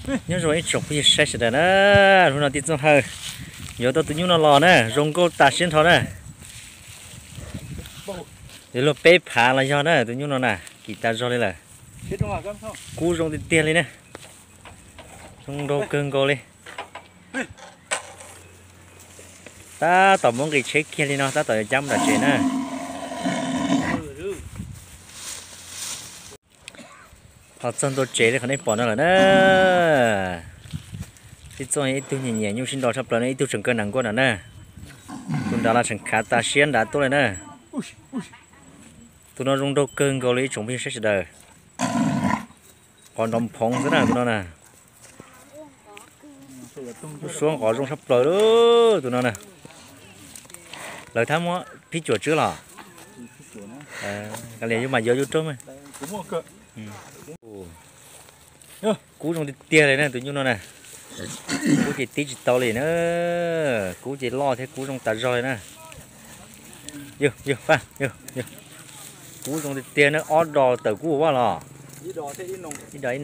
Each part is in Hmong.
Nyob zoo ib tsoom phooj ywg saib sawv daws na, hnub no tij Txooj Hawj yuav tau tus nyuj no los na, zoo nkauj tas siab nrho na. Yuav luag peb phav los yog na, tus nyuj no na, kim tas zog li lawm. Kub zoo tiag tiag li na, zoo nraug kawg nkaus li. Tab tom muab nqis tsheb kiag li no tab tom yuav cab mus nram tsev na. Ho txog ntua tsev li qhov nej pom no lawm na. Tij Txooj ib tug nyiam nyiam nyuj sib nraus tshaj plaws ne, ib tug tseem kaw nram nkuaj nram na. Tus nrad los tseem khav tas siab nrad tuaj li na. Tus no zoo nraug kawg nkaus li ib tsoom phooj ywg saib sawv daws. Qos nrov nphoov xwb na tus no na. Lub suab nqos zoo tshaj plaws li tus no na. Lawv thab muab phib cuam tswb los. Kav liam yus mam yuav yus rau mas. Kub zoo tiag tiag li na tus nyuj no na. Kub ces tib tsis tau li na. Kub ces loj thiab kub zoo tas zog li na. Yog, yog, yog, kub zoo tiag tiag na, ob dos tawm kub ua vaj los. Ib dos ib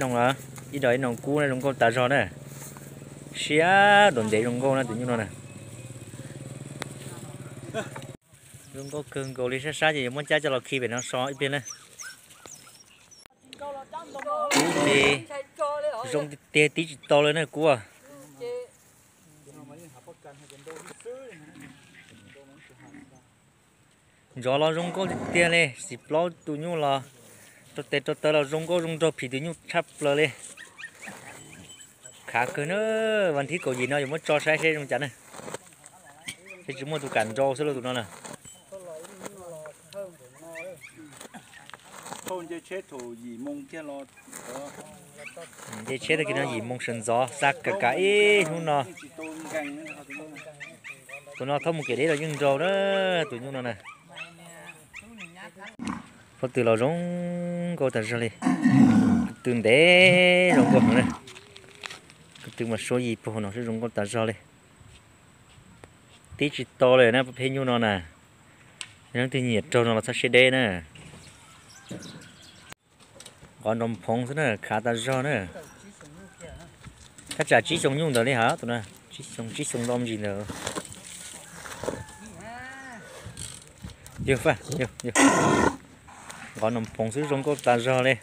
noog los, ib dos ib noog kub na, zoo nkauj tas zog na. Siab dua ntev zoo nkauj na tus nyuj no na. Zoo nkauj kawg nkaus li, sab sab ces yuav muab cab coj los khi pem no so ib pliag na. Kub ces zoo tiag tiag tib tsis tau li na kub. Ntxov los zoo nkauj tiag tiag li, xim plaub tus nyuj los rau tes rau taw los zoo nkauj zoo nraug phim tus nyuj tshaj plaws li. Khav kawg na, vas thib kaum yim no yuav muab tso saib seb zoo cas na. Peb tsis muaj tus kam nrau xwb lauj tus no na. Nce tsheb tag kis no yim moo sawv ntxov xa kam kam ib hnub no. Tus no thaub mus kev deb los yeej nrau na, tus nyuj no na. Pob tw los zoo nkauj tas zog li. Ko tw ntev zoo nkauj heev na. Ko tw mas suab yim puag no xwb zoo nkauj tas zog li. Tib tsis tau li na, peb nyuj no na. Leej twg nyiam raug no los txhob siab deb na. Nqov nrov nphoov xwb na, khav tas zog na. Thaj tsam tsib xyoo nyuj ntawd li hos tus no, tsib xyoo, tsib xyoo ntau me ntsis ntawd. Yog, yog, nqov nrov nphoov xwb zoo nkauj tas zog li.